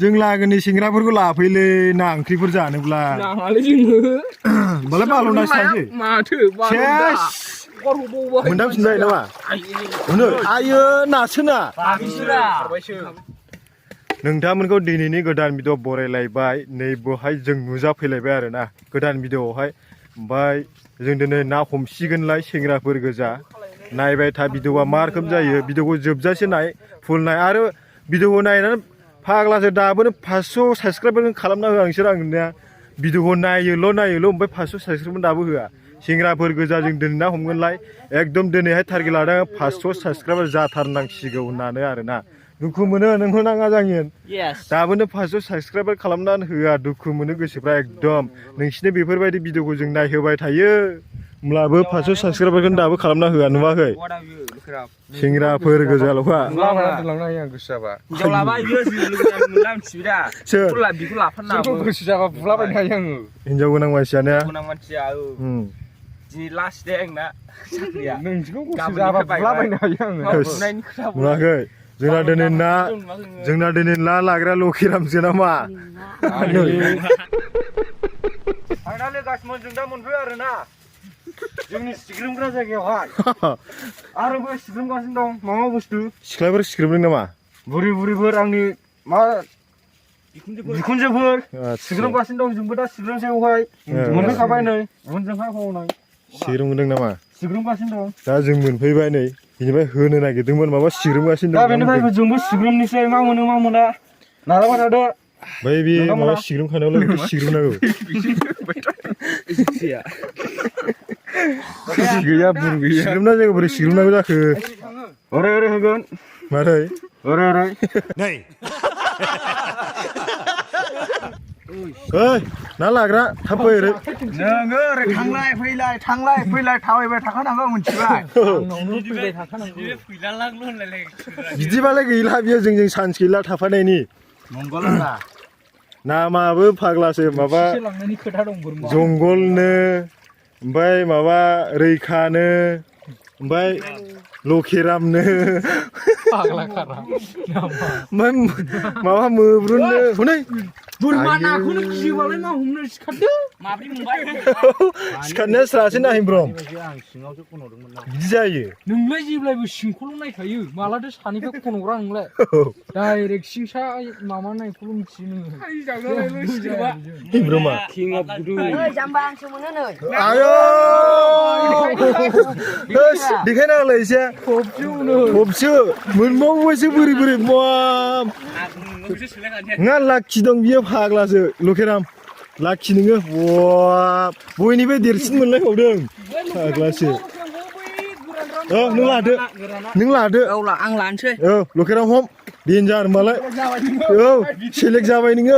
जों लागोनि सेंग्राफोरखौ लाफैलै ना ओंख्रिफोर जानोब्ला नाङालै जोङो होमबालाय बाल'नासो थांसै माथो सेस मोनदांफिनबाय नामा मोनो आयो नासो ना नोंथांमोनखौ दिनैनि गोदान भिडिअ बरायलायबाय नै बेवहाय जों नुजाफैलायबाय आरोना गोदान भिडिअआवहाय ओमफ्राय जों दिनै ना हमसिगोनलाय सेंग्राफोर गोजा नायबाय था भिडिअआ मा रोखोम जायो भिडिअखौ जोबजासे नाय फुल नाय आरो भिडिअखौ नायनानै फाग्लासो दाबोनो 500 साबस्क्राइबार खालामना होआ नोंसोर आंनिया भिडिअखौ नायोल' ओमफ्राय 500 साबस्क्राइबार दाबो होआ सेंग्राफोर गोजा जों दिनै ना हमगोनलाय एकदम दिनैहाय टारगेट लादों 500 साबस्क्राइबार जाथारनांसिगौ होननानै आरोना दुखु मोनो नोंखौ नाङा जाङिन दाबोनो 500 साबस्क्राइबार खालामनानै होआ दुखु मोनो गोसोफ्रा एकदम नोंसिनि बेफोरबायदि भिडिअखौ जों नायहोबाय थायो होमब्लाबो 500 साबस्क्राइबारखौ दाबो खालामना होआ नुवाखै सेंग्राफोर गोजाल'खा हिनजाव गोनां मानसियानो नुवाखै जोंना दिनै ना लाग्रा लखिरामसो नामा लोगोसेमोन जों दा मोनफैबाय आरोना जोंनि सिग्रोमग्रा जायगायावहाय आरो बै सिग्रोमगासिनो दं मामा बुस्थु सिख्लाफोर सिग्रोमदों नामा बुरिफोर आंनि मा बिखुनजोफोर सिग्रोमगासिनो दं जोंबो दा सिग्रोमसैयावहाय मोनफैखाबाय नै उनजोंहाय हनै सिग्रोमदों नामा सिग्रोमगासिनो दं दा जों मोनफैबाय नै बिनिफ्राय होनो नागिरदोंमोन माबा सिग्रोमगासिनो दं दा बेनिफ्राय जोंबो सिग्रोमनोसै मा मोनो मा मोना नाजाबाय थादो बै बे माबा सिग्रोमखानायावलाय बेखौ सिग्रोमनांगौ गैया बुर गैया सिग्रोमना जायगायाव बोरै सिग्रोमनांगौ जाखो ओरै होगोन मारै ओरै नै ओइ ना लाग्रा थाब फै ओरै नोङो ओरै थांलाय फैलाय थाबायबाय थाखानांगौ मिथिबाय बिदिबालाय गैला बियो जोंजों सान्स गैला थाफानायनि नामाबो फाग्लासो माबा जंगलनो ओमफ्राय माबा रैखानो ओमफ्राय लखिरामनो ओमफ्राय माबा मोब्रुननो हनै बोरमा नाखौनो गियोबालाय मा हमनो सिखारदो माब्रै मोनबाय सिखारनाया स्रासो ना हिमब्रम बिदि जायो नोंलाय जेब्लायबो सिंखौल' नायखायो मालाथो सानिफ्राय खन'ग्रा नोंलाय डाइरेक्ट सिंसा माबा नायखौल' मिथियो नोङो हिमब्रमा जाम्बा आंसो मोनो नै आयौ देखायनाङालाय एसे खबसो मोनबावबायसो बोरै नङा लाखि दं बियो फाग्लासो लखेराम लाखि नोङो बयनिफ्राय देरसिन मोनलायबावदों फाग्लासो नों लादो आं लानोसै लखेराम हम देन्जार होनबालाय सेलेक्ट जाबाय नोङो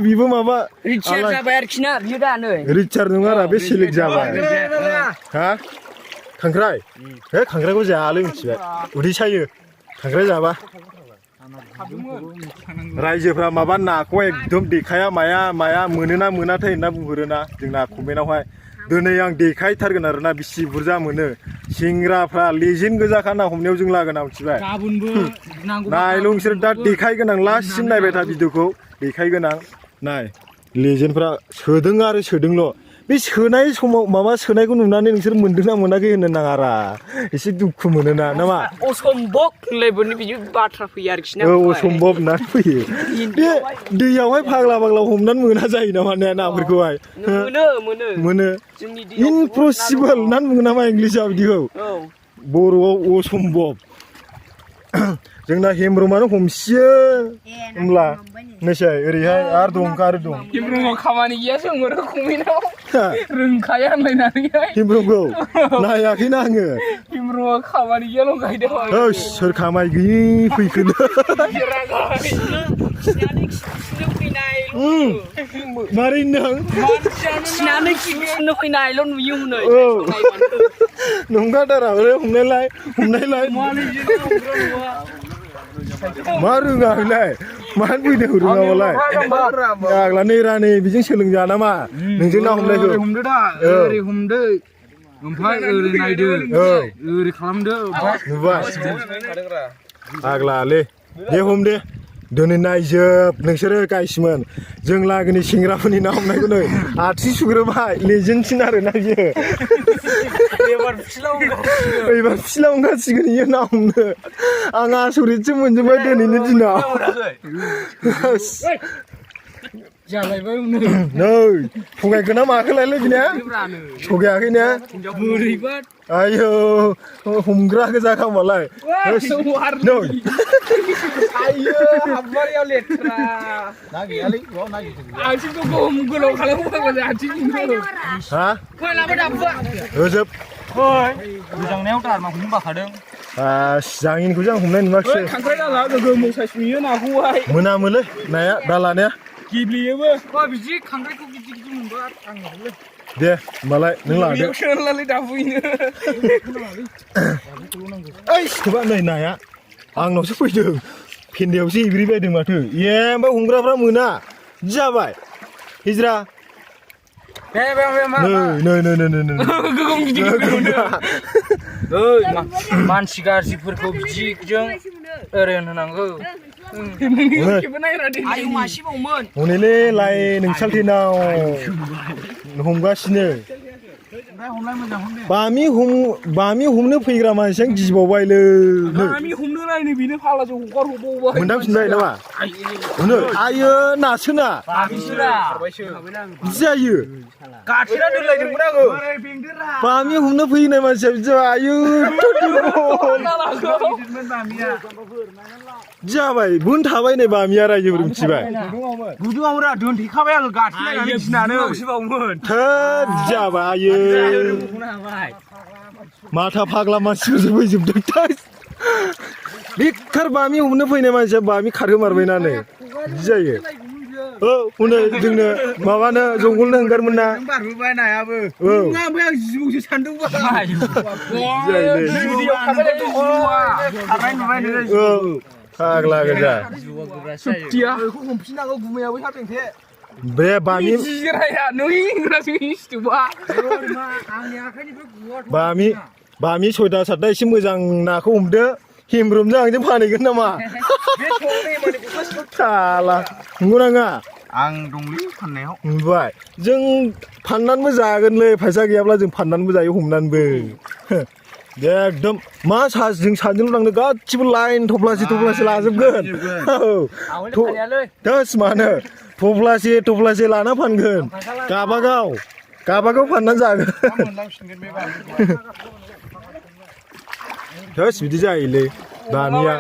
बेबो माबा रिचार्ज जाबाय आरोखि ना बियो दा नै रिचार्ज नङा रा बे सेलेक्ट जाबाय हा खांख्राइ खांख्राइखौ जायालै मिथिबाय उदै सायो खांख्राइ जाबा रायजोफ्रा माबा नाखौ एकदम देखाया माया मोनोना मोनाथाय होनना बुंहरोना जोंना कमेन्टआवहाय दिनै आं देखायथारगोन आरोना बेसि बुरजा मोनो सेंग्राफ्रा लेजेन्ड गोजाखा ना हमनायाव जों लागोना मिथिबाय नायल' नोंसोर दा देखायगोन आं लास्टसिम नायबाय था भिडिअखौ देखायगोन आं नाय लेजेन्डफ्रा सोदोंल' बे सोनाय समाव माबा सोनायखौ नुनानै नोंसोर मोनदोंना मोनाखै होननो नाङारा एसे दुखु मोनोना नामा असम्भब होनलायबोनो बिदि बाथ्रा फैयो आरोखि ना असम्भब होननानै फैयो बे दैयावहाय फाग्ला हमनानै मोना जायो नामा नाफोरखौहाय मोनो इनपसिबोल होननानै बुङो नामा इंलिसाव बिदिखौ बर'आव असम्भब जोंना हेमब्रमानो हमसियो होमब्ला नैसै ओरैहाय आरो दं हेमब्रमाव खामानि गैया जों कमेन्टआव रोंखाया होनलायनानैहाय हेमब्रमखौ नायाखैना आङो हेमब्रमा खामानि गैयाल' गायदों सोर खामानि गैयि फैखोनो मारै होनदों मानसियानो खिनो फैनायल' नुयो हनै नंखादारा हमनायलाय मा रोङा हयलाय मानो फैदों रोङाबालाय आग्ला नै रानि बेजों सोलोंजा नामा नोंजों ना हमनायखौ हमदो दा ओरै हमदो ओमफ्राय ओरै नायदो ओरै खालामदो नुबाय आग्लालै दे हम दे दिनै नायजोब नोंसोरो गाइसमोन जों लागोनि सेंग्राफोरनि ना हमनायखौ नै आथिं सुग्रोबाय लेजेन्डसिन आरोना बियो एबार फिसिला ओंखारसिगोन इयो ना हमनो आं आसरितसो मोनजोब्बाय दिनैनि दिनाव नै थगायखो ना माखोलायलै बिनिया थगायाखै ने आयौ हमग्रा गोजाखा होमबालाय नै आयो हाबबारियाव लेथ्रा ना गैयालै ना गैया आथिंखौ गम गोलाव खालामबाय आथिंखौ हा फै लाबो दाबो होजोब फै गोजांनायाव दारमा हमनो बाखादों जाङिनखौसो आं हमनाय नुवाखिसै खांख्राइ दाला गोगोम साइस नुयो नाखौहाय मोनामोलै नाया दालानाया गेब्लेयोबो बा बिदि खांख्राइखौ गिदिर गिदिर मोनबा आं हरलै दे होमबालाय नों लादो सोरलालै दाबुयैनो ओइ सोबा नै नाया आंनावसो फैदों फेन्दायावसो एब्रिबायदों माथो ए ओमफ्राय हमग्राफ्रा मोना जाबाय हिजरा गोगोम गिदिर ओइ मानसि गाज्रिफोरखौ बिदिजों ओरैनो होनांगौ हनैलै लाय नोंसालथेनाव हमगासिनो बामि हमनो फैग्रा मानसियानो गिबावबायलै बामि हमनो नायनो बेनो फालाजों हगार हरबावबाय मोनदांफिनबाय नामा हनो आयो नासोना जायो गाथेना दोनलायदोंमोन आङो बामि हमनो फैनाय मानसिया बिदि आयो जाबाय बुन थाबाय नै बामिया रायजोफोर मिथिबाय गुदुङावरा दोनथेखाबाय आङो गाथेनानै गिनानै थोद जाबाय आयो माथा फाग्ला मानसिफोरसो फैजोबदों बेखार बामि हमनो फैनाय मानसिया बामि खारहोमारबायना नै बिदि जायो हनै जोंनो माबानो जंगलनो ओंखारमोन ना बारबोबाय नायाबो औ ओमफ्राय आं जिबौसो सानदोंबा फाग्ला गोजा बेखौ हमफिननांगौ गुमायाबो साथोंथे बे बामि बामि सयथा सातथा एसे मोजां नाखौ हमदो हेमब्रुमजों आंजों फानहैगोन नामा साला नंगौ नाङा आं दंलै फाननायाव नुबाय जों फाननानैबो जागोनलै फैसा गैयाब्ला जों फाननानैबो जायो हमनानैबो एकदम मा जों सानैजोंल' थांनो गासिबो लाइन थफ्लासे लाजोबगोन दास मानो थफ्लासे लाना फानगोन गाबागाव फाननानै जागोन दास बिदि जायोलै बामिया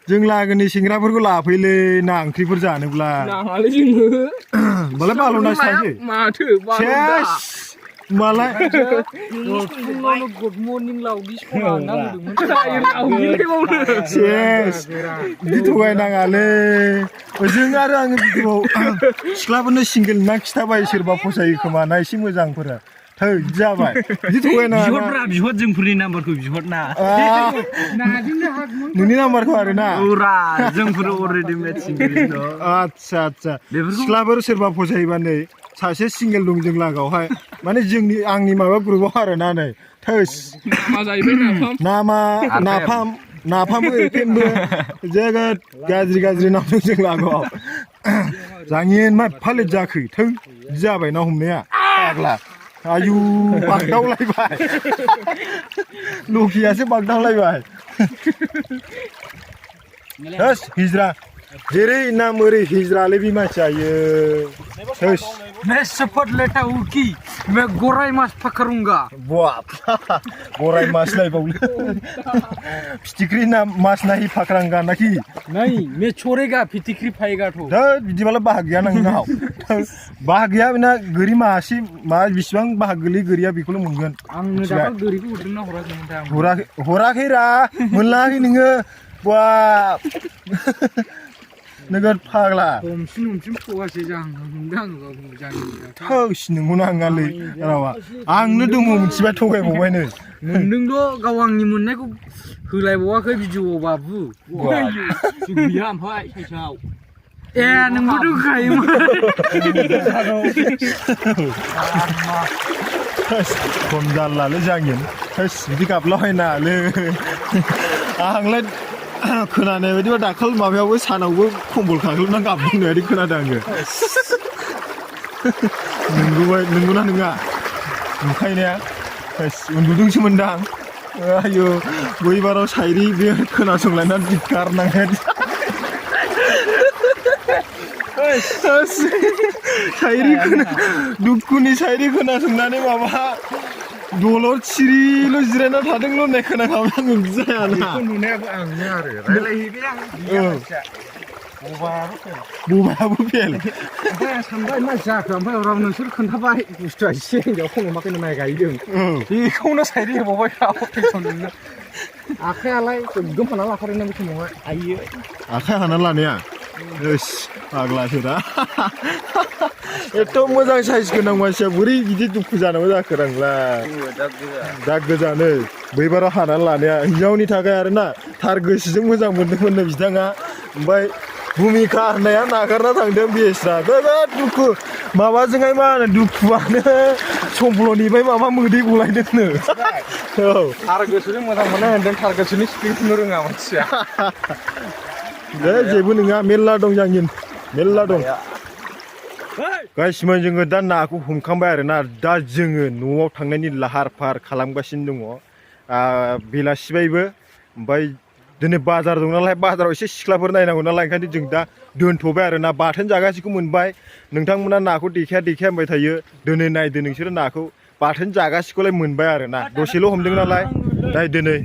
जों लागोनि सेंग्राफोरखौ लाफैलै ना ओंख्रिफोर जानोब्ला नाङालै जोङो होमबालाय बाल'नासो थांसै माथो सेस होमबालाय गुड मर्निं लाउडि सना सेस बिदि थगायनाङालै जों आरो आङो भिडिअआव सिख्लाफोरनो सिंगेल ना खिथाबाय सोरबा फसायो खोमा ना एसे मोजांफोरा थै जाबाय बिदि थगायनाङा बिहर जोंफोरनि नाम्बारखौ बिहर ना नोंनि नाम्बारखौ आरो ना जोंफोर अलरेडि मेटसिं आदसा सिख्लाफोर सोरबा फसायोबा नै सासे सिंगेल दं जों लागोआवहाय माने आंनि माबा ग्रुपआव आरो ना नै थोस नामा नाफामबो एफेमबो जोगोद गाज्रि नाम दं जों लागोआव जाङिन मा फालित जाखो थै जाबाय ना हमनाया फाग्ला आयु बागदावलायबाय लखियासो बागदावलायबाय थोस हिजरा जेरै नाम ओरै हिजरालै बे मानसिया थोस मैं सफर लेटा उड़की मैं गोराई मास पकड़ूंगा बाप गोराई मास लायबावलै फिथिख्रि ना मास नाही पकड़ांगा नाखि नहीं मैं छोड़ेगा फिथिख्रि पाएगा तो बिदिबालाय बाहाग गैया नोंनाव बाहाग गैया बेना गोरि मासे बिसिबां बाहाग गोलै गोरिया बेखौल' मोनगोन आंनो दाबो गोरिखौ हरदोंना हराखै हराखैरा मोनलाङाखै नोङो बाप नोगोद फाग्ला हमसिन फवासे थोस नोंगौ नाङालै रावा आंनो दङ मिथिबाय थगायबावबायनो मोनदोंल' गाव आंनि मोननायखौ होलायबावाखै भिडिअ'आव बाबु गैया ओमफ्राय साइसाव ए नोंबो दंखायोमोन खम जारलालै जाङिन थोस बिदि गाबलाबायनाङालै आंलाय खोनानाय बायदिबा दाखाल माबायावबो सानावबो खम्बल खाख्लोबना गाबदों बायदि खोनादों आङो नंगौना नङा नुखायनाया उन्दुदोंसोमोनदां आयौ बै बाराव सायरि बे खोनासंलायनानै गारनांगोन सायरि दुखुनि सायरि खोनासंनानै माबा दलर सिरिल' जिरायना थादोंल' होननाय खोनाखाबाय आङो बिदि जायाना नुनायाबो आंनो आरो रायलायहैबाय आं बबायाबो फेल ओमफ्राय आं सानबाय मा जाखो ओमफ्राय राव नोंसोर खोन्थाबाय बुस्थुआ एसे हिन्जाव खमाखैनो माइ गायदों बेखौनो साइड होबावबाय टेनसननो आखायालाय गोमफाना लाखादोंना बे समावहाय आइयो आखाइ हाना लानाया फाग्लासो दा एथ' मोजां साइज गोनां मानसिया बोरै बिदि दुखु जानांगौ जाखो आंलाय दाग गोजानो बैबाराव हानानै लानाया हिन्जावनि थाखाय आरोना थार गोसोजों मोजां मोनदोंमोननो बिथाङा ओमफ्राय भुमिका होननाया नागारना थांदों बेस्रा बिराद दुखु माबाजोंहाय मा होनो दुखुआनो सम्बलनिफ्राय माबा मोदै गलायदोंनो औ थार गोसोजों मोजां मोननाय होनदों थार गोसोनि स्पिरिटखौनो रोङा मानसिया दे जेबो नङा मेरला दं जाङिन मेरला दं गासिबो जोङो दा नाखौ हमखांबाय आरोना दा जोङो न'आव थांनायनि लाहार फाहार खालामगासिनो दङ बेलासिबायबो ओमफ्राय दिनै बाजार दं नालाय बाजाराव एसे सिख्लाफोर नायनांगौ नालाय ओंखायनो जों दा दोनथ'बाय आरोना बाथोन जागासिखौ मोनबाय नोंथांमोना नाखौ देखाया होनबाय थायो दिनै नायदो नोंसोरो नाखौ बाथोन जागासिखौलाय मोनबाय आरोना दसेल' हमदों नालाय दा दिनै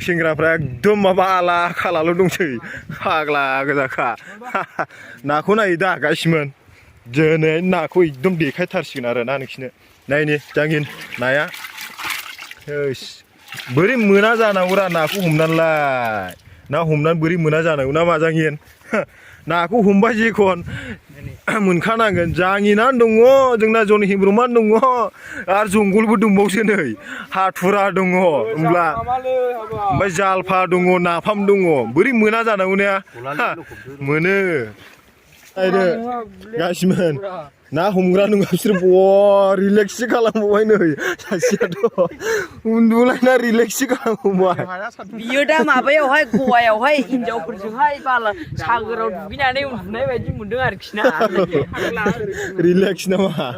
सेंग्राफ्रा एकदम माबा आला खालाल' दंसै फाग्ला गोजाखा नाखौ नायो दा गासिमोन दिनै नाखौ एकदम देखायथारसिगोन आरोना नोंसिनो नायनि जाङिन नाया बोरै मोना जानांगौरा नाखौ हमनानैलाय ना हमनानै बोरै मोना जानांगौ ना मा जाङिन नाखौ हमबाय जेखन मोनखानांगोन जाङिनानो दङ जोंना जन हिब्रमान दङ आरो जंगलबो दंबावसो नै हाथुरा दङ होमब्ला ओमफ्राय जालफा दङ नाफाम दङ बोरै मोना जानांगौ ने मोनो नायदो गासिमोन ना हमग्रा नङा बिसोर बवा रिलेक्ससो खालामबावबाय नै सासेयाथ' उन्दुलायना रिलेक्ससो खालामबावबाय बियो दा माबायावहाय गवायावहाय हिनजावफोरजोंहाय बाला सागोराव दुगैनानै उन्दुनाय बायदि मोनदों आरोखि ना रिलेक्स नामा